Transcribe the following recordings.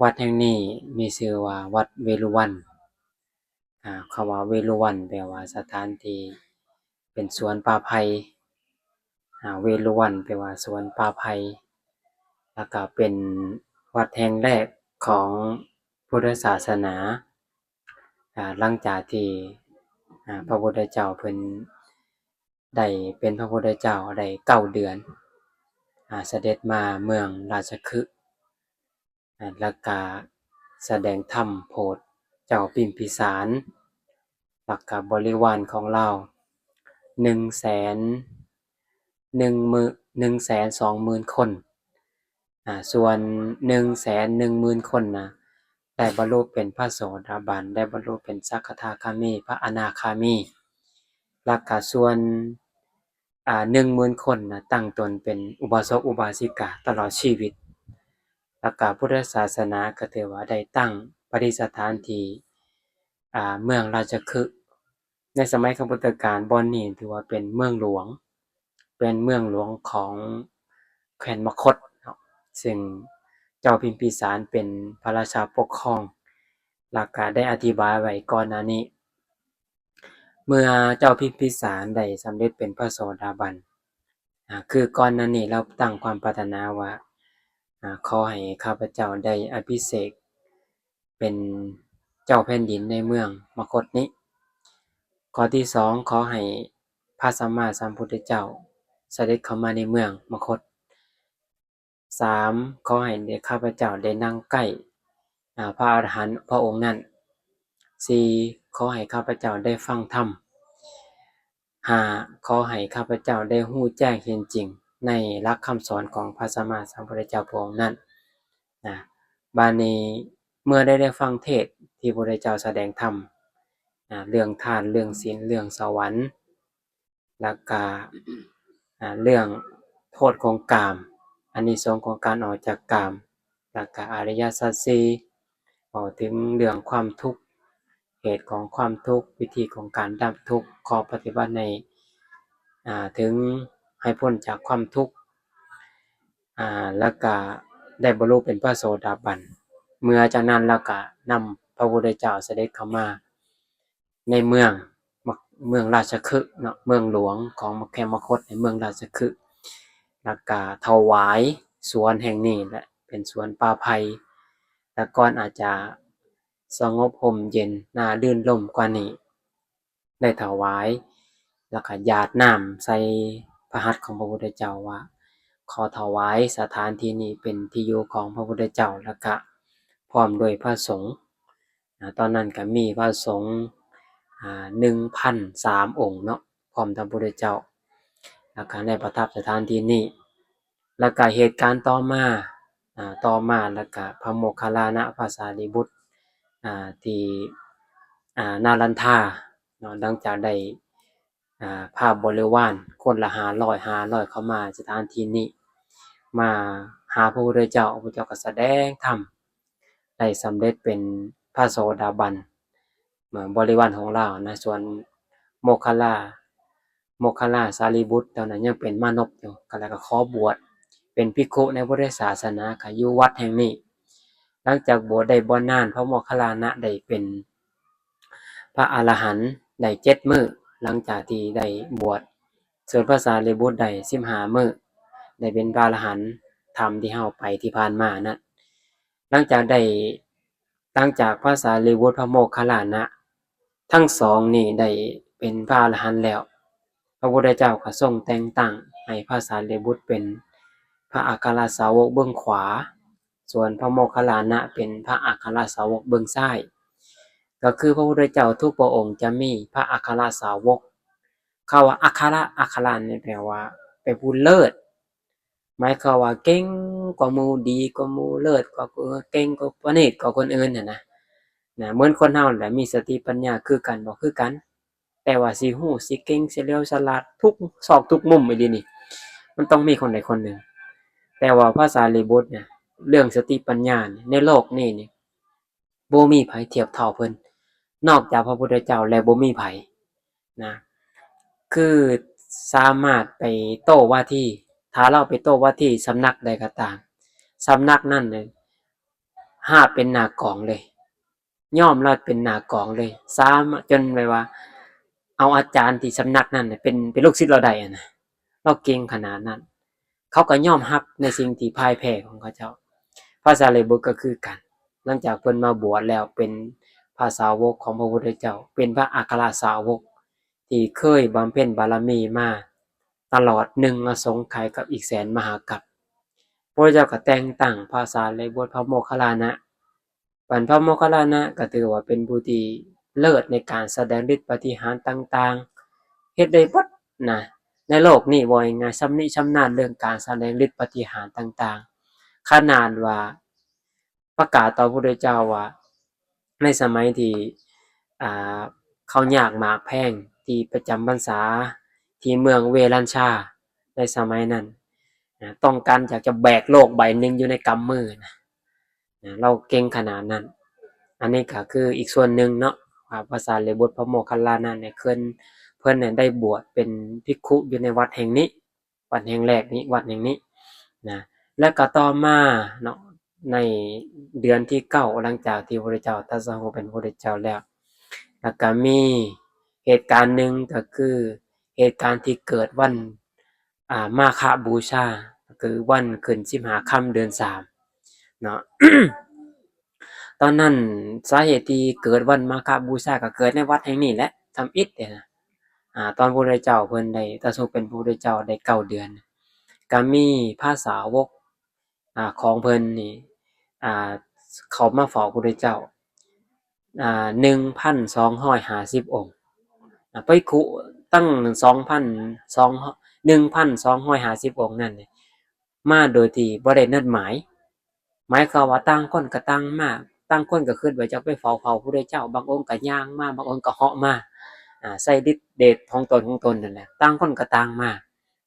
ວັດແຫ່ງນີ້ມີຊື່ວ່າວັດເວລຸວັນ. ອາ ຄຳວ່າເວລຸວັນແປວ່າສະຖານທີ່ເປັນສວນປ່າໄຜ່. ອາ ເວລຸວັນແປວ່າສວນປ່າໄຜ່ ແລ້ວກະເປັນວັດແຫ່ງແລກຂອງພຸດທະສາສະໜາ. ອາ ຫຼັງຈາກທີ່ ອາ ພະພຸດທະເຈົ້າເພິ່ນໄດ້ເປັນພະພຸດທະເຈົ້າໄດ້ເກົ້າເດືອນ ອາ ສະເດັດມາເມືອງລາຊະຄຶ ອາ ແລ້ວກະສະແດງທຳໂປດເຈົ້າພິມພິສານ ແລ້ວກະບໍລິວານຂອງລາວ ໜຶ່ງແສນ ໜຶ່ງໝື່ນ ໜຶ່ງແສນສອງໝື່ນຄົນ. ອາ ສ່ວນໜຶ່ງແສນໜຶ່ງໝື່ນຄົນນະ ໄດ້ບັນລຸເປັນພະໂສດາບັນ ໄດ້ບັນລຸເປັນສະກະທາຄາມີ ພະອະນາຄາມີ ແລ້ວກະສ່ວນ ອາ ໜຶ່ງໝື່ນຄົນນະ ຕັ້ງຕົນເປັນອຸບາສົກອຸບາສິກາຕະຫຼອດຊີວິດ. ແລ້ວກະພຸດທະສາສະໜາກະຖືວ່າໄດ້ຕັ້ງປະດິດສະຖານທີ່ ອາ ເມືອງລາຊະຄຶ. ໃນສະໄໝຄັ້ງພຸດທະການ ບ່ອນນີ້ຖືວ່າເປັນເມືອງຫຼວງ ເປັນເມືອງຫຼວງຂອງແຄວ້ນມະຄົດເນາະ ເຊິ່ງເຈົ້າພິມພິສານເປັນພະລາຊາປົກຄອງ ແລ້ວກະໄດ້ອະທິບາຍໄວ້ກ່ອນໜ້ານີ້. ເມື່ອເຈົ້າພິມພິສານໄດ້ສຳເລັດເປັນພະໂສດາບັນ ອາ ຄືກ່ອນໜ້ານີ້ລາວຕັ້ງຄວາມປາດຖະໜາວ່າ ອາ ຂໍໃຫ້ຂ້າພະເຈົ້າໄດ້ອະພິເສກເປັນເຈົ້າແຜ່ນດິນໃນເມືອງມະຄົດນີ້. ຂໍ້ທີສອງ ຂໍໃຫ້ພະສຳມາສຳພຸດທະເຈົ້າສະເດັດເຂົ້າມາໃນເມືອງມະຄົດ. ສາມ ຂໍໃຫ້ໄດ້ ຂ້າພະເຈົ້າໄດ້ນັ່ງໃກ້ ອາ ພະອະລະຫັນພະອົງນັ້ນ. ສີ່ ຂໍໃຫ້ຂ້າພະເຈົ້າໄດ້ຟັງທຳ. ຫ້າ ຂໍໃຫ້ຂ້າພະເຈົ້າໄດ້ຮູ້ແຈ້ງເຫັນຈິງໃນຫຼັກຄຳສອນຂອງພະສຳມາສຳພຸດທະເຈົ້າພະອົງນັ້ນນະ. ບາດນີ້ເມື່ອໄດ້ ໄດ້ຟັງເທດທີ່ພະພຸດທະເຈົ້າສະແດງທຳນະ ເລື່ອງທານ ເລື່ອງສິນ ເລື່ອງສະຫວັນ ແລ້ວກະ ອາ ເລື່ອງໂທດຂອງກາມ ອານິສົງຂອງການອອກຈາກກາມ ແລ້ວກະອະລິຍະສັດສີ່ ເວົ້າເຖິງເລື່ອງຄວາມທຸກ ເຫດຂອງຄວາມທຸກ ວິທີຂອງການດັບທຸກ ຂໍ້ປະຕິບັດໃຫ້ ອາ ເຖິງໃຫ້ພົ້ນຈາກຄວາມທຸກ ອາ ແລ້ວກະໄດ້ບັນລຸເປັນພະໂສດາບັນ. ເມື່ອຈາກນັ້ນແລ້ວກະນຳພະພຸດທະເຈົ້າສະເດັດເຂົ້າມາ ໃນເມືອງ ເມືອງລາຊະຄຶເນາະ ເມືອງຫຼວງຂອງແຄວ້ນມະຄົດ ໃນເມືອງລາຊະຄຶ ແລ້ວກະຖວາຍສວນແຫ່ງນີ້ແຫຼະ ເປັນສວນປ່າໄຜ່ ແຕ່ກ່ອນອາດຈະສະຫງົບຮົ່ມເຢັນ ໜ້າລື່ນລົມກວ່ານີ້ ໄດ້ຖວາຍ ແລ້ວກະຢາດນ້ຳໃສ່ພະຫັດຂອງພະພຸດທະເຈົ້າວ່າ ຂໍຖວາຍສະຖານທີ່ນີ້ເປັນທີ່ຢູ່ຂອງພະພຸດທະເຈົ້າ ແລ້ວກະພ້ອມດ້ວຍພະສົງ. ອາ ຕອນນັ້ນກະມີພະສົງ ອາ ໜຶ່ງພັນສາມອົງເນາະ ພ້ອມທັງພຸດທະເຈົ້າ ແລ້ວກະໄດ້ປະທັບສະຖານທີ່ນີ້. ແລ້ວກະເຫດການຕໍ່ມາ ອາ ຕໍ່ມາແລ້ວກະພະໂມກຄັນລານະ ພະສາລີບຸດ ອາ ທີ່ ອາ ນາລັນທາເນາະ ຫຼັງຈາກໄດ້ ອາ ພາບໍລິວານຄົນລະຫ້າຮ້ອຍ ຫ້າຮ້ອຍເຂົ້າມາສະຖານທີ່ນີ້ ມາຫາພະພຸດທະເຈົ້າ ພະພຸດທະເຈົ້າກໍສະແດງທຳ ໄດ້ສຳເລັດເປັນພະໂສດາບັນ ບໍລິວານຂອງລາວນະ. ສ່ວນໂມກຄັນລາ ໂມກຄັນລາ ສາລີບຸດ ຕອນນັ້ນຍັງເປັນມານົບຢູ່ ກໍແລ້ວກໍຂໍບວດເປັນພິກຂຸໃນພຸດທະສາສະໜາ ກໍຢູ່ວັດແຫ່ງນີ້. ຫຼັງຈາກບວດໄດ້ບໍ່ນານ ພະໂມກຄັນລານະໄດ້ເປັນ ພະອະລະຫັນໄດ້ເຈັດມື້ ຫຼັງຈາກທີ່ໄດ້ບວດ, ສ່ວນພະສາລີບຸດໄດ້ສິບຫ້າມື້ ໄດ້ເປັນພະອະລະຫັນ ຖ້ຳທີ່ເຮົາໄປທີ່ຜ່ານມານັ້ນ. ຫຼັງຈາກໄດ້ ຫຼັງຈາກພະສາລີບຸດ ພະໂມກຄັນລານະ ທັງສອງນີ້ໄດ້ເປັນພະອະລະຫັນແລ້ວ, ພະພຸດທະເຈົ້າກໍຊົງແຕ່ງຕັ້ງໃຫ້ພະສາລີບຸດເປັນພະອັກຄະລະສາວົກເບື້ອງຂວາ, ສ່ວນພະໂມກຄັນລານະເປັນພະອັກຄະລະສາວົກເບື້ອງຊ້າຍ. ກໍຄືພະພຸດທະເຈົ້າທຸກພະອົງຈະມີພະອັກຄະລະສາວົກ. ຄຳວ່າອັກຄະລະ ອັກຄະລະນີ້ແປວ່າເປັນຜູ້ເລີດ, ໝາຍຄວາມວ່າເກັ່ງກວ່າໝູ່, ດີກວ່າໝູ່, ເລີດກວ່າ, ເກັ່ງກວ່າ, ປະນີດກວ່າຄົນອື່ນຫັ້ນນະ. ນະ ເໝືອນຄົນເຮົາແຫຼະ ມີສະຕິປັນຍາຄືກັນບໍ່? ຄືກັນ. ແຕ່ວ່າຊິຮູ້, ຊິເກັ່ງ, ຊິຫຼຽວສະຫຼາດ ທຸກຊອກທຸກມຸມອີ່ຫຼີນີ້ ມັນຕ້ອງມີຄົນໃດຄົນໜຶ່ງ. ແຕ່ວ່າພະສາລີບຸດນະ ເລື່ອງສະຕິປັນຍານີ້ ໃນໂລກນີ້ນີ້ ບໍ່ມີໃຜທຽບເທົ່າເພິ່ນ ນອກຈາກພະພຸດທະເຈົ້າແລ້ວບໍ່ມີໃຜນະ. ຄືສາມາດໄປໂຕ້ວາທີ, ຖ້າລາວໄປໂຕ້ວາທີສຳນັກໃດກໍຕາມ, ສຳນັກນັ້ນນະ ຮາບເປັນໜ້າກອງເລີຍ, ຍອມລາວເປັນໜ້າກອງເລີຍ, ສາມາດຈົນແບບວ່າເອົາອາຈານທີ່ສຳນັກນັ້ນເປັນ ເປັນລູກສິດລາວໄດ້ຫັ້ນນະ, ລາວເກັ່ງຂະໜາດນັ້ນ. ເຂົາກໍຍອມຮັບໃນສິ່ງທີ່ພ່າຍແພ້ຂອງເຂົາເຈົ້າ. ພະສາລີບຸດກໍຄືກັນ, ຫຼັງຈາກເພິ່ນມາບວດແລ້ວເປັນພະສາວົກຂອງພະພຸດທະເຈົ້າ, ເປັນພະອັກຄະລະສາວົກທີ່ເຄີຍບຳເພັນບາລະມີມາຕະຫຼອດໜຶ່ງອະສົງໄຂກັບອີກແສນມະຫາກັບ, ພະພຸດທະເຈົ້າກໍແຕ່ງຕັ້ງພະສາລີບຸດ ພະໂມກຄັນລານະ. ບັດພະໂມກຄັນລານະກໍຖືວ່າເປັນຜູ້ທີ່ເລີດໃນການສະແດງລິດປາຕິຫານຕ່າງໆ, ເຮັດໄດ້ເບິດນະ ໃນໂລກນີ້ ເວົ້າງ່າຍໆ ຊຳນິຊຳນານເລື່ອງການສະແດງລິດປາຕິຫານຕ່າງໆ, ຂະໜາດວ່າປະກາດຕໍ່ພະພຸດທະເຈົ້າວ່າ ໃນສະໄໝທີ່ ອ່າ ເຂົາຍາກໝາກແພງ ທີ່ປະຈຳພັນສາທີ່ເມືອງເວລັນຊາ ໃນສະໄໝນັ້ນນະ ຕ້ອງການຢາກຈະແບກໂລກໃບໜຶ່ງຢູ່ໃນກຳມືນະ. ນະ ລາວເກັ່ງຂະໜາດນັ້ນ. ອັນນີ້ກໍຄືອີກສ່ວນໜຶ່ງເນາະ ວ່າພະສາລີບຸດ ພະໂມກຄັນລານະນີ້ ເພິ່ນ ເພິ່ນໄດ້ບວດເປັນພິກຂຸຢູ່ໃນວັດແຫ່ງນີ້, ວັດແຫ່ງແລກນີ້ ວັດແຫ່ງນີ້ນະ. ແລ້ວກໍຕໍ່ມາເນາະ ໃນເດືອນທີເກົ້າ ຫຼັງຈາກທີ່ພະພຸດທະເຈົ້າຕັດສະຮູ້ເປັນພະພຸດທະເຈົ້າແລ້ວ, ແລ້ວກໍມີເຫດການໜຶ່ງ ກໍຄືເຫດການທີ່ເກີດວັນ ອ່າ ມາຄະບູຊາ ກໍຄືວັນຂຶ້ນສິບຫ້າຄ່ຳເດືອນສາມເນາະ. ຕອນນັ້ນສາເຫດທີ່ເກີດວັນມາຄະບູຊາກໍເກີດໃນວັດແຫ່ງນີ້ແຫຼະ ທຳອິດເດ້ນະ. ອ່າ ຕອນພະພຸດທະເຈົ້າເພິ່ນໄດ້ຕັດສະຮູ້ເປັນພະພຸດທະເຈົ້າໄດ້ເກົ້າເດືອນ ກໍມີພະສາວົກ ອ່າ ຂອງເພິ່ນນີ້ ອ່າ ເຂົ້າມາເຝົ້າພະພຸດທະເຈົ້າ ອ່າ ໜຶ່ງພັນສອງຮ້ອຍຫ້າສິບອົງ. ອ່າ ໄປຄຸຕັ້ງສອງພັນສອງ ໜຶ່ງພັນສອງຮ້ອຍຫ້າສິບອົງນັ້ນ ມາໂດຍທີ່ບໍ່ໄດ້ນັດໝາຍ. ໝາຍຄວາມວ່າຕ່າງຄົນກໍຕ່າງມາ, ຕ່າງຄົນກໍຄິດວ່າຈະໄປເຝົ້າ ເຝົ້າພະພຸດທະເຈົ້າ, ບາງອົງກໍຍ່າງມາ, ບາງອົງກໍເຫາະມາ, ອາ, ໃຊ້ລິດເດດຂອງຕົນ ຂອງຕົນນັ້ນແຫຼະ, ຕ່າງຄົນກໍຕ່າງມາ,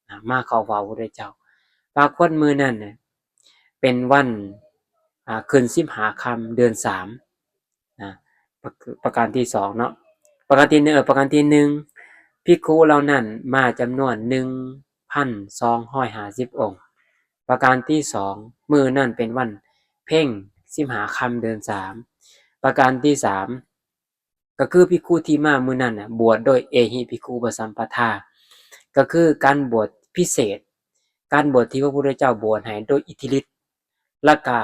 ອາ, ມາເຂົ້າເຝົ້າພະພຸດທະເຈົ້າ. ປາກົດມື້ນັ້ນນະ ເປັນວັນ, ອາ, ຂຶ້ນສິບຫ້າຄ່ຳເດືອນສາມ. ນະ ປະ ປະການທີສອງເນາະ ປະການທີໜຶ່ງ ເອີ ປະການທີໜຶ່ງ ພິກຂຸເຫຼົ່ານັ້ນມາຈຳນວນໜຶ່ງພັນສອງຮ້ອຍຫ້າສິບອົງ. ປະການທີສອງ ມື້ນັ້ນເປັນວັນເພັງ ສິບຫ້າຄ່ຳເດືອນສາມ. ປະການທີສາມ ກໍຄືພິກຂຸທີ່ມາມື້ນັ້ນນະ ບວດໂດຍເອຫິພິກຂຸປະສຳປະທາ ກໍຄືການບວດພິເສດ, ການບວດທີ່ພະພຸດທະເຈົ້າບວດໃຫ້ໂດຍອິດທິລິດ ແລ້ວກະ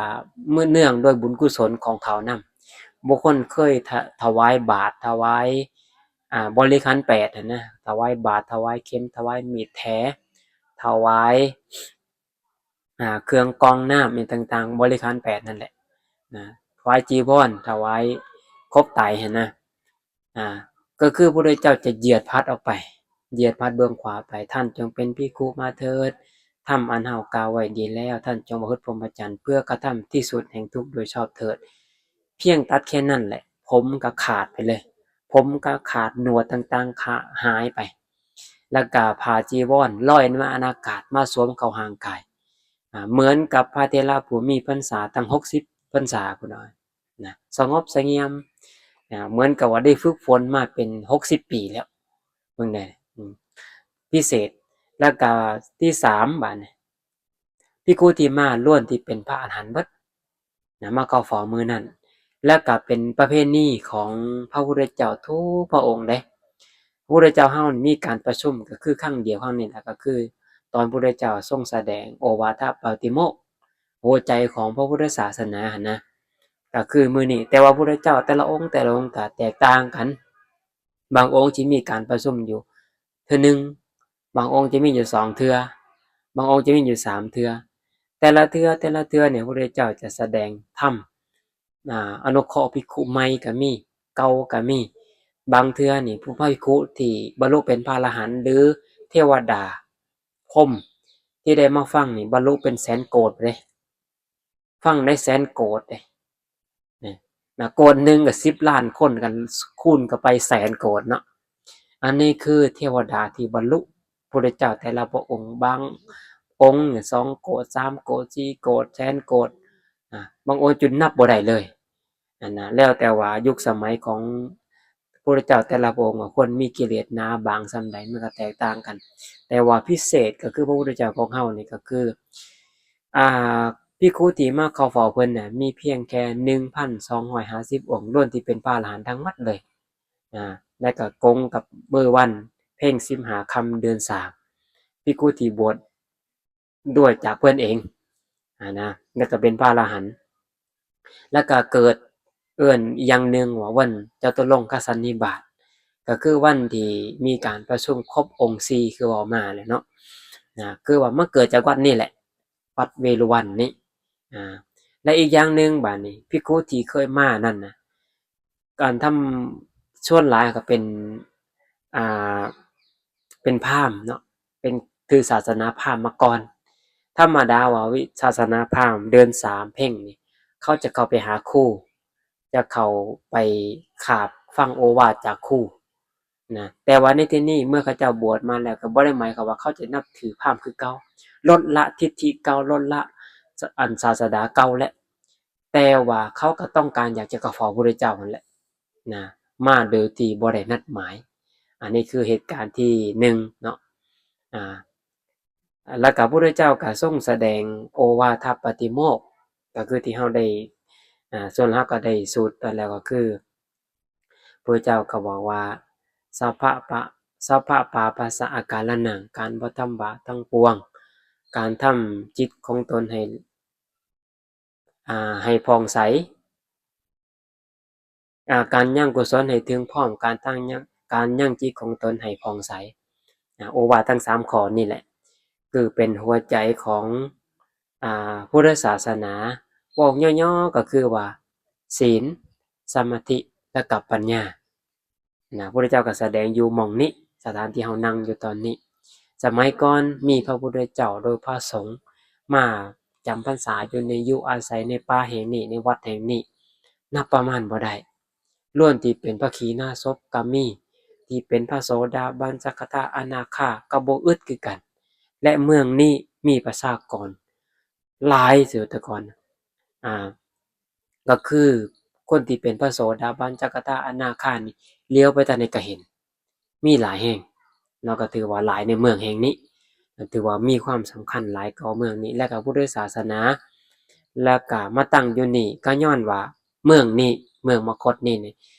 ເນື່ອງດ້ວຍບຸນກຸສົນຂອງເຂົານຳ. ບາງຄົນເຄີຍ ຖະ ຖວາຍບາດ, ຖວາຍ, ອາ, ບໍລິຂານແປດຫັ້ນນະ, ຖວາຍບາດ, ຖວາຍເຂັມ, ຖວາຍມີດແຖ, ຖວາຍ, ອາ, ເຄື່ອງກອງນ້ຳຫຍັງຕ່າງໆ, ບໍລິຂານແປດນັ້ນແຫຼະນະ, ຖວາຍຈີວອນ, ຖວາຍຄົບໄຕຫັ້ນນະ. ອາ ກໍຄືພະພຸດທະເຈົ້າຈະຢຽດພັດອອກໄປ, ຢຽດພັດເບື້ອງຂວາໄປ, ທ່ານຈົ່ງເປັນພິກຂຸມາເທີດ, ທຳອັນເຮົາກ່າວໄວ້ດີແລ້ວ, ທ່ານຈົ່ງປະພຶດພົມມະຈັນ ເພື່ອກະທຳທີ່ສຸດແຫ່ງທຸກໂດຍຊອບເທີດ. ພຽງຕັດແຄ່ນັ້ນແຫຼະ, ຜົມກໍຂາດໄປເລີຍ, ຜົມກໍຂາດ, ໜວດຕ່າງໆຂາ ຫາຍໄປ, ແລ້ວກະຜ້າຈີວອນລອຍມາອານາກາດ ມາສວມເຂົ້າຮ່າງກາຍ, ອາ ເໝືອນກັບພະເຖລະຜູ້ມີພັນສາຕັ້ງຫົກສິບພັນສາພຸ້ນນະ. ນະ ສະຫງົບສະຫງຽມ, ນະ ເໝືອນກັບວ່າໄດ້ຝຶກຝົນມາເປັນຫົກສິບປີແລ້ວ. ເບິ່ງແດ່ ອືມ ພິເສດ. ແລ້ວກະທີສາມ ບາດນີ້ ພິກຂຸທີ່ມາລ້ວນທີ່ເປັນພະອະລະຫັນເບິດນະ ມາເຂົ້າເຝົ້າມື້ນັ້ນ. ແລ້ວກະເປັນປະເພນີຂອງພະພຸດທະເຈົ້າທຸກພະອົງເດ້. ພະພຸດທະເຈົ້າເຮົານີ້ມີການປະຊຸມ ກໍຄືຄັ້ງດຽວຄັ້ງນີ້ແຫຼະ, ກໍຄືຕອນພະພຸດທະເຈົ້າຊົງສະແດງໂອວາທະປາຕິໂມກ ຫົວໃຈຂອງພະພຸດທະສາສະໜາຫັ້ນນະ, ກໍຄືມື້ນີ້. ແຕ່ວ່າພະພຸດທະເຈົ້າແຕ່ລະອົງ ແຕ່ລະອົງກໍແຕກຕ່າງກັນ, ບາງອົງຈະມີການປະຊຸມຢູ່ເທື່ອໜຶ່ງ, ບາງອົງຈະມີຢູ່ສອງເທື່ອ, ບາງອົງຈະມີຢູ່ສາມເທື່ອ. ແຕ່ລະເທື່ອ ແຕ່ລະເທື່ອນີ້ ພະພຸດທະເຈົ້າຈະສະແດງທຳ ອາ ອະນຸເຄາະພິກຂຸໃໝ່ກໍມີ, ເກົ່າກໍມີ. ບາງເທື່ອນີ້ ຜູ້ພະພິກຂຸທີ່ບັນລຸເປັນພະອະລະຫັນ ຫຼື ເທວະດາ ພົມ ທີ່ໄດ້ມາຟັງນີ້ ບັນລຸເປັນແສນໂກດເດ້. ຟັງໄດ້ແສນໂກດເດ້ ນະ ນະ ໂກດໜຶ່ງກໍສິບລ້ານຄົນກັນ ຄູນເຂົ້າໄປແສນໂກດເນາະ. ອັນນີ້ຄືເທວະດາທີ່ບັນລຸ ພຸດທະເຈົ້າແຕ່ລະພະອົງ, ບາງອົງສອງໂກດ ສາມໂກດ ສີ່ໂກດ ແສນໂກດ, ອາ ບາງອົງຈົນນັບບໍ່ໄດ້ເລີຍ. ອັນນະ ແລ້ວແຕ່ວ່າຍຸກສະໄໝຂອງ ພະພຸດທະເຈົ້າແຕ່ລະພະອົງ ຄວນມີກິເລດໜາບາງສ່ຳໃດ ມັນກໍແຕກຕ່າງກັນ. ແຕ່ວ່າພິເສດກໍຄືພະພຸດທະເຈົ້າຂອງເຮົານີ້ກໍຄື ອ່າ ພິກຂຸທີ່ມາເຂົ້າເຝົ້າເພິ່ນນະ ມີພຽງແຄ່ໜຶ່ງພັນສອງຮ້ອຍຫ້າສິບອົງ, ລ້ວນທີ່ເປັນພະອະລະຫັນທັງໝົດເລີຍ. ອາ ແລະກໍກົງກັບມື້ວັນເພັງສິບຫ້າຄ່ຳເດືອນສາມ, ພິກຂຸທີ່ບວດດ້ວຍຈາກເພິ່ນເອງ ອາ ນະ ແລະກໍເປັນພະອະລະຫັນ. ແລ້ວກໍເກີດເອີ້ນອີກຢ່າງໜຶ່ງວ່າວັນຈະຕຸລົງຄະສັນນິບາດ, ກໍຄືວັນທີ່ມີການປະຊຸມຄົບອົງສີ່ ຄືເວົ້າມາແຫຼະເນາະ ນະ ຄືວ່າມາເກີດຈາກວັດນີ້ແຫຼະ ວັດເວລຸວັນນີ້. ອາ ແລະອີກຢ່າງໜຶ່ງບາດນີ້ ພິກຂຸທີ່ເຄີຍມານັ້ນນະ ການທຳ ສ່ວນຫຼາຍກໍເປັນ ອ່າ ເປັນພາມເນາະ ເປັນຖືສາສະໜາພາມມາກ່ອນ. ທຳມະດາວ່າວິ ສາສະໜາພາມເດືອນສາມເພັງນີ້ ເຂົາຈະເຂົ້າໄປຫາຄູ ຈະເຂົ້າໄປຂາບຟັງໂອວາດຈາກຄູນະ. ແຕ່ວ່າໃນທີ່ນີ້ ເມື່ອເຂົາເຈົ້າບວດມາແລ້ວ ກໍບໍ່ໄດ້ໝາຍຄວາມວ່າເຂົາຈະນັບຖືພາມຄືເກົ່າ, ລົດລະທິດຖິເກົ່າ, ລົດລະ ສະ ອັນສາສະດາເກົ່າແຫຼະ. ແຕ່ວ່າເຂົາກໍຕ້ອງການຢາກຈະເຂົ້າເຝົ້າພະພຸດທະເຈົ້າຫັ້ນແຫຼະນະ ມາໂດຍທີ່ບໍ່ໄດ້ນັດໝາຍ. ອັນນີ້ຄືເຫດການທີໜຶ່ງເນາະ. ອາ ແລ້ວກໍພະພຸດທະເຈົ້າກໍຊົງສະແດງໂອວາທະປາຕິໂມກ ກໍຄືທີ່ເຮົາໄດ້ ອາ ສ່ວນເຮົາກໍໄດ້ສູດໄປແລ້ວ ກໍຄືພະພຸດທະເຈົ້າກໍບອກວ່າ ສັບພະປະ ສັບພະປາປະສະອາກາລະນັງ ການບໍ່ທຳບາບທັງປວງ, ການທຳຈິດຂອງຕົນໃຫ້ ອ່າ ໃຫ້ຜ່ອງໃສ, ອ່າ ການຍັງກຸສົນໃຫ້ເຖິງພ້ອມ, ການຕັ້ງຍັງ ການຍັງຈິດຂອງຕົນໃຫ້ຜ່ອງໃສ. ອ່າ ໂອວາດທັງສາມຂໍ້ນີ້ແຫຼະ ຄືເປັນຫົວໃຈຂອງ ອ່າ ພຸດທະສາສະໜາ. ເວົ້າຫຍໍ້ໆ ກໍຄືວ່າ ສີນ, ສະມາທິ ແລະ ກັບປັນຍາ. ນະ ພະພຸດທະເຈົ້າກໍສະແດງຢູ່ໝ່ອງນີ້ ສະຖານທີ່ເຮົານັ່ງຢູ່ຕອນນີ້. ສະໄໝກ່ອນມີພະພຸດທະເຈົ້າ ຫຼື ພະສົງມາຈຳພັນສາຢູ່ໃນ ຢູ່ອາໄສໃນປ່າແຫ່ງນີ້ ໃນວັດແຫ່ງນີ້ ນັບປະມານບໍ່ໄດ້. ລ້ວນທີ່ເປັນພະຂີນາສົບກໍມີ, ທີ່ເປັນພະໂສດາບັນ ສະກະທາ ອະນາຄາ ກໍບໍ່ອຶດຄືກັນ. ແລະ ເມືອງນີ້ມີປະຊາກອນຫຼາຍເສີແຕ່ກ່ອນ ອາ ກໍຄືຄົນທີ່ເປັນພະໂສດາບັນ ສະກະທາ ອະນາຄານີ້ ຫຼຽວໄປທາງໃດກໍເຫັນ ມີຫຼາຍແຮງເນາະ. ກໍຖືວ່າຫຼາຍໃນເມືອງແຫ່ງນີ້ ກໍຖືວ່າມີຄວາມສຳຄັນຫຼາຍກວ່າເມືອງນີ້ ແລະກໍພຸດທະສາສະໜາ. ແລ້ວກໍມາຕັ້ງຢູ່ນີ້ ກໍຍ້ອນວ່າເມືອງນີ້ ເມືອງມະຄົດນີ້ນີ້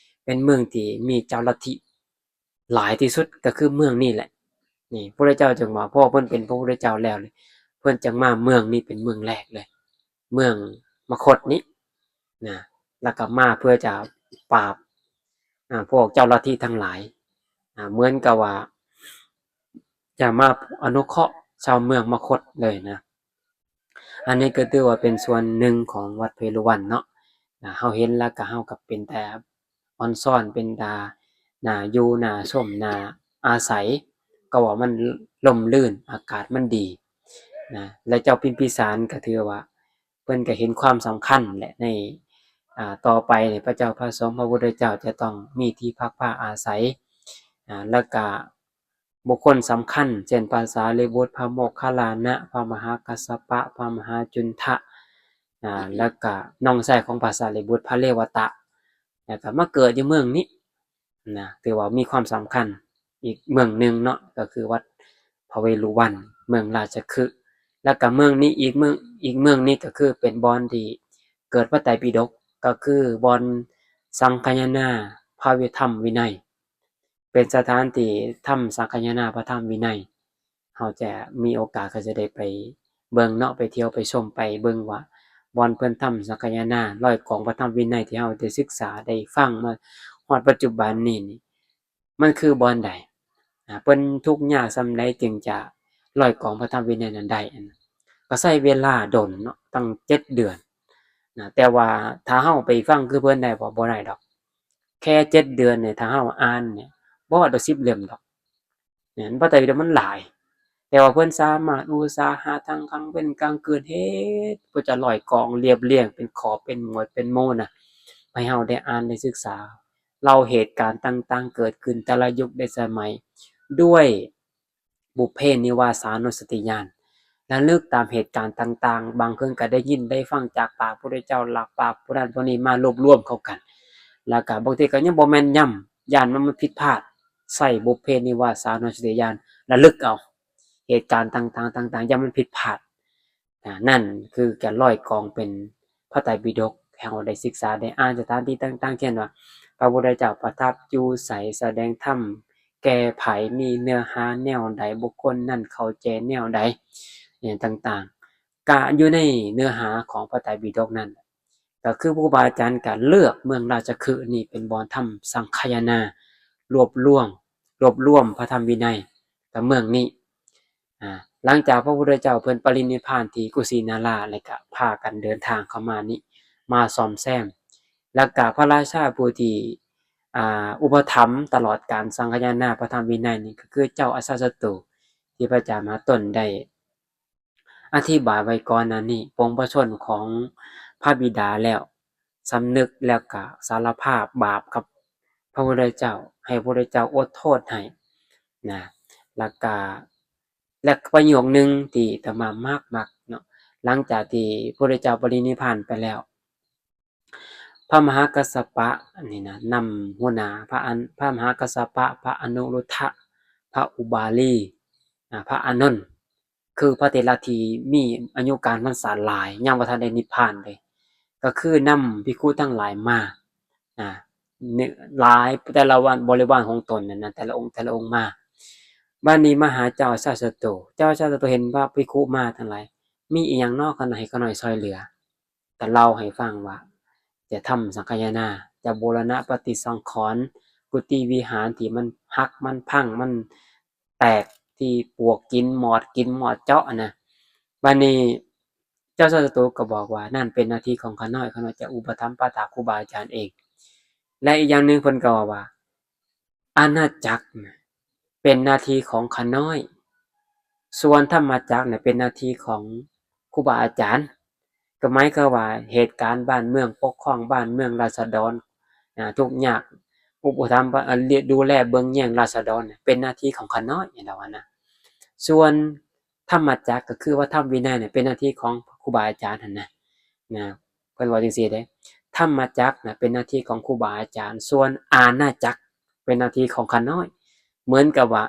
ເປັນເມືອງທີ່ມີເຈົ້າລັດທິ ຫຼາຍທີ່ສຸດກໍຄືເມືອງນີ້ແຫຼະ. ນີ້ ພະພຸດທະເຈົ້າຈຶ່ງວ່າ ເພາະວ່າເພິ່ນເປັນພະພຸດທະເຈົ້າແລ້ວນີ້ ເພິ່ນຈຶ່ງມາເມືອງນີ້ເປັນເມືອງແລກເລີຍ ເມືອງມະຄົດນີ້ນະ ແລ້ວກໍມາເພື່ອຈະປາບ ອາ ພວກເຈົ້າລັດທິທັງຫຼາຍ ອາ ເໝືອນກັບວ່າຈະມາອະນຸເຄາະຊາວເມືອງມະຄົດເລີຍນະ. ອັນນີ້ກໍຖືວ່າເປັນສ່ວນໜຶ່ງຂອງວັດເວລຸວັນເນາະ. ນະ ເຮົາເຫັນແລ້ວກໍ ເຮົາກໍເປັນຕາອອນຊອນ ເປັນຕາໜ້າຢູ່ ໜ້າຊົມ ໜ້າອາໄສ ກໍວ່າມັນຮົ່ມລື່ນ ອາກາດມັນດີນະ. ແລະ ເຈົ້າພິມພິສານກໍຖືວ່າເພິ່ນກໍເຫັນຄວາມສຳຄັນແຫຼະ ໃນ ອ່າ ຕໍ່ໄປນີ້ ພະເຈົ້າພະສົງ ພະພຸດທະເຈົ້າຈະຕ້ອງມີທີ່ພັກພາອາໄສ ອາ ແລ້ວກໍ ບຸກຄົນສຳຄັນ ເຊັ່ນ ພະສາລີບຸດ ພະໂມກຄັນລານະ ພະມະຫາກັດສະປະ ພະມະຫາຈຸນທະ ນະ ແລ້ວກະນ້ອງຊາຍຂອງພະສາລີບຸດ ພະເລວະຕະ ແລ້ວກະມາເກີດຢູ່ເມືອງນີ້ນະ ຖືວ່າມີຄວາມສຳຄັນອີກເມືອງໜຶ່ງເນາະ ກໍຄືວັດພະເວລຸວັນ ເມືອງລາຊະຄຶ ແລ້ວກະເມືອງນີ້ ອີກເມືອງ ອີກເມືອງນີ້ກໍຄືເປັນບ່ອນທີ່ເກີດພະໄຕປິດົກ ກໍຄືບ່ອນສັງຄະຍານາພະວິທຳວິໄນ. ເປັນສະຖານທີ່ທຳສັງຄະຍານາພະທຳວິໄນ ເຮົາຈະມີໂອກາດກໍຈະໄດ້ໄປເບິ່ງເນາະ ໄປທ່ຽວໄປຊົມໄປເບິ່ງວ່າ ບ່ອນເພິ່ນທຳສັງຄະຍານາ ຮ້ອຍກອງພະທຳວິໄນທີ່ເຮົາໄດ້ສຶກສາໄດ້ຟັງມາຮອດປັດຈຸບັນນີ້ນີ້ ມັນຄືບ່ອນໃດ? ອາ ເພິ່ນທຸກຍາກສ່ຳໃດຈຶ່ງຈະຮ້ອຍກອງພະທຳວິໄນນັ້ນໄດ້? ອັນ ກໍໃຊ້ເວລາດົນເນາະ ຕັ້ງເຈັດເດືອນນະ ແຕ່ວ່າຖ້າເຮົາໄປຟັງຄືເພິ່ນໄດ້ບໍ່? ບໍ່ໄດ້ດອກ. ແຄ່ເຈັດເດືອນນີ້ ຖ້າເຮົາອ່ານນີ້ ບໍ່ຮອດດອກສິບເຫຼັ້ມດອກ ແມ່ນ ພະໄຕປິດົກມັນຫຼາຍ ແຕ່ວ່າເພິ່ນສາມາດອຸດສາຫະທັງກາງເວັນກາງຄືນເຮັດ ເພື່ອຈະຮ້ອຍກອງລຽບລຽງເປັນຂອບເປັນໝວດເປັນໝູ່ນະ ໃຫ້ເຮົາໄດ້ອ່ານໄດ້ສຶກສາ ເລົ່າເຫດການຕ່າງໆເກີດຂຶ້ນແຕ່ລະຍຸກແຕ່ລະສະໄໝ ດ້ວຍ ບຸບເພນິວາສານຸສະຕິຍານ ລະລຶກຕາມເຫດການຕ່າງໆ ບາງເທື່ອກໍໄດ້ຍິນໄດ້ຟັງຈາກປາກພະພຸດທະເຈົ້າ ລາກປາກຜູ້ນັ້ນຜູ້ນີ້ມາລວບລວມເຂົ້າກັນ ແລ້ວກໍບາງທີກໍຍັງບໍ່ແມ່ນຍຳ ຢ້ານມັນຜິດພາດ ໃຊ້ບຸບເພນິວາສານຸສະຕິຍານ ລະລຶກເອົາເຫດການຕ່າງໆ ຕ່າງໆ ຢ້ານມັນຜິດພາດ ນະ ນັ້ນຄືການຮ້ອຍກອງເປັນພະໄຕປິດົກ ໃຫ້ເຮົາໄດ້ສຶກສາໄດ້ອ່ານສະຖານທີ່ຕ່າງໆ ເຊັ່ນວ່າ ພະພຸດທະເຈົ້າປະທັບຢູ່ໃສ ສະແດງທຳແກ່ໃຜ ມີເນື້ອຫາແນວໃດ ບຸກຄົນນັ້ນເຂົ້າໃຈແນວໃດ ອີ່ຫຍັງຕ່າງໆ ກະຢູ່ໃນເນື້ອຫາຂອງພະໄຕປິດົກນັ້ນ ກໍຄືຄູບາອາຈານກະເລືອກເມືອງລາຊະຄຶນີ້ເປັນບ່ອນທຳສັງຄະຍະນາ ລວບລວມ ລວບລວມພະທຳວິໄນ ກັບເມືອງນີ້ ອາ ຫຼັງຈາກພະພຸດທະເຈົ້າເພິ່ນປະລິນິບພານທີ່ກຸສິນາລາ ແລ້ວກະພາກັນເດີນທາງເຂົ້າມານີ້ ມາສ້ອມແຊມ ແລ້ວກະພະລາຊາຜູ້ທີ່ ອາ ອຸປະຖຳຕະຫຼອດການສັງຄະຍະນາພະທຳວິໄນນີ້ ກໍຄືເຈົ້າອາຊາດສັດຕູ ທີ່ພະອາຈານມະຫາຕົ້ນໄດ້ ອະທິບາຍໄວ້ກ່ອນໜ້ານີ້ ປວງປະຊົນຂອງພະບິດາແລ້ວ ສຳນຶກ ແລ້ວກະສາລະພາບບາບກັບພະພຸດທະເຈົ້າ ໃຫ້ພະພຸດທະເຈົ້າອົດໂທດໃຫ້ນະ ແລ້ວກະ ແລະ ປະໂຫຍກໜຶ່ງທີ່ອາດຕະມາມັກໆເນາະ ຫຼັງຈາກທີ່ພະພຸດທະເຈົ້າປະລິນິບພານໄປແລ້ວ ພະມະຫາກັດສະປະນີ້ນະ ນຳຫົວໜ້າພະອັນ ພະມະຫາກັດສະປະ ພະອະນຸລຸດທະ ພະອຸບາລີ ອາ ພະອານົນ ຄືພະເຖລະທີ່ມີອາຍຸການພັນສາຫຼາຍ ຍັງບໍ່ທັນໄດ້ນິບພານເດ້ ກໍຄືນຳພິກຂຸທັງຫຼາຍມາ ອາ ຫຼາຍ ແຕ່ລະວັນ ບໍລິວານຂອງຕົນນັ້ນນະ ແຕ່ລະອົງ ແຕ່ລະອົງມາ. ບາດນີ້ມາຫາເຈົ້າອາຊາດສັດຕູ ເຈົ້າອາຊາດສັດຕູເຫັນພະພິກຂຸມາທັງຫຼາຍ ມີອີ່ຫຍັງນໍ ຂ້ານ້ອຍ ໃຫ້ຂ້ານ້ອຍຊ່ອຍເຫຼືອ? ກໍເລົ່າໃຫ້ຟັງວ່າ ຈະທຳສັງຄະຍະນາ ຈະບູລະນະປະຕິສັງຂອນ ກຸຕິວິຫານທີ່ມັນຫັກ ມັນພັງ ມັນແຕກ ທີ່ປວກກິນ ມອດກິນ ມອດເຈາະຫັ້ນນະ. ບາດນີ້ເຈົ້າຊາດສັດຕູກໍບອກວ່າ ນັ້ນເປັນໜ້າທີ່ຂອງຂ້ານ້ອຍ ຂ້ານ້ອຍຈະອຸປະຖຳປະຖາກຄູບາອາຈານເອງ. ແລະ ອີກຢ່າງໜຶ່ງເພິ່ນກໍເວົ້າວ່າ ອານາຈັກນະເປັນໜ້າທີ່ຂອງຂ້ານ້ອຍ ສ່ວນທຳມະຈັກນະເປັນໜ້າທີ່ຂອງຄູບາອາຈານ. ກໍໝາຍຄວາມວ່າເຫດການບ້ານເມືອງ ປົກຄອງບ້ານເມືອງ ລາຊະດອນ ອາ ທຸກຍາກ ອຸປະຖຳ ອາ ດູແລເບິ່ງແຍງລາຊະດອນ ເປັນໜ້າທີ່ຂອງຂ້ານ້ອຍ ເຮົາວ່ານະ. ສ່ວນທຳມະຈັກ ກໍຄືວ່າທຳວິໄນນະ ເປັນໜ້າທີ່ຂອງຄູບາອາຈານຫັ້ນນະ ນະ ເພິ່ນເວົ້າຈັ່ງຊີ້ເດ້ ທຳມະຈັກນະ ເປັນໜ້າທີ່ຂອງຄູບາອາຈານ ສ່ວນອານາຈັກ ເປັນໜ້າທີ່ຂອງຂ້ານ້ອຍ. ເໝືອນກັບວ່າ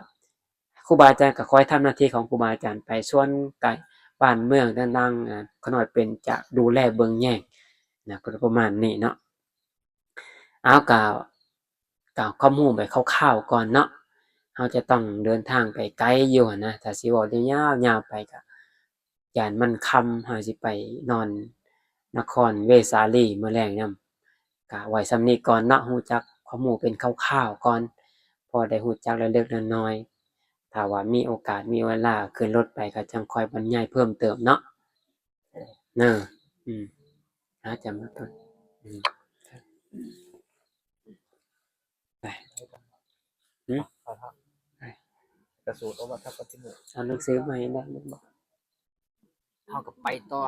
ຄູບາອາຈານກໍຄອຍທຳໜ້າທີ່ຂອງຄູບາອາຈານໄປ ສ່ວນການບ້ານເມືອງຕ່າງໆ ອາ ຂ້ານ້ອຍເປັນຈະດູແລເບິ່ງແຍງນະ ກໍປະມານນີ້ເນາະ. ເອົາ ກໍ ກໍຄວາມຮູ້ໄປຄ່າວໆກ່ອນເນາະ ເຮົາຈະຕ້ອງເດີນທາງໄປໄກຢູ່ຫັ້ນນະ ຖ້າຊິເວົ້າຍາວໆໄປກໍຢ້ານມັນຄ່ຳ ເຮົາຊິໄປນອນນະຄອນເວສາລີມື້ແລງນຳ. ກະໄວ້ສ່ຳນີ້ກ່ອນເນາະ ຮູ້ຈັກຄວາມຮູ້ເປັນຄ່າວໆກ່ອນ ພໍໄດ້ຮູ້ຈັກເລັກໆນ້ອຍໆ ຖ້າວ່າມີໂອກາດມີເວລາຂຶ້ນລົດໄປ ກໍຈັ່ງຄ່ອຍບັນຍາຍເພີ່ມເຕີມເນາະ ເນີ. ອືມ ອາດຈະມາຕົ້ນ ອືມ ໄປ ຫື ກະສູດອອກມາທັກກັບທີ່ນີ້ ເອົາໜັງສືມາໃຫ້ແດ່ ເຮົາກໍໄປຕໍ່.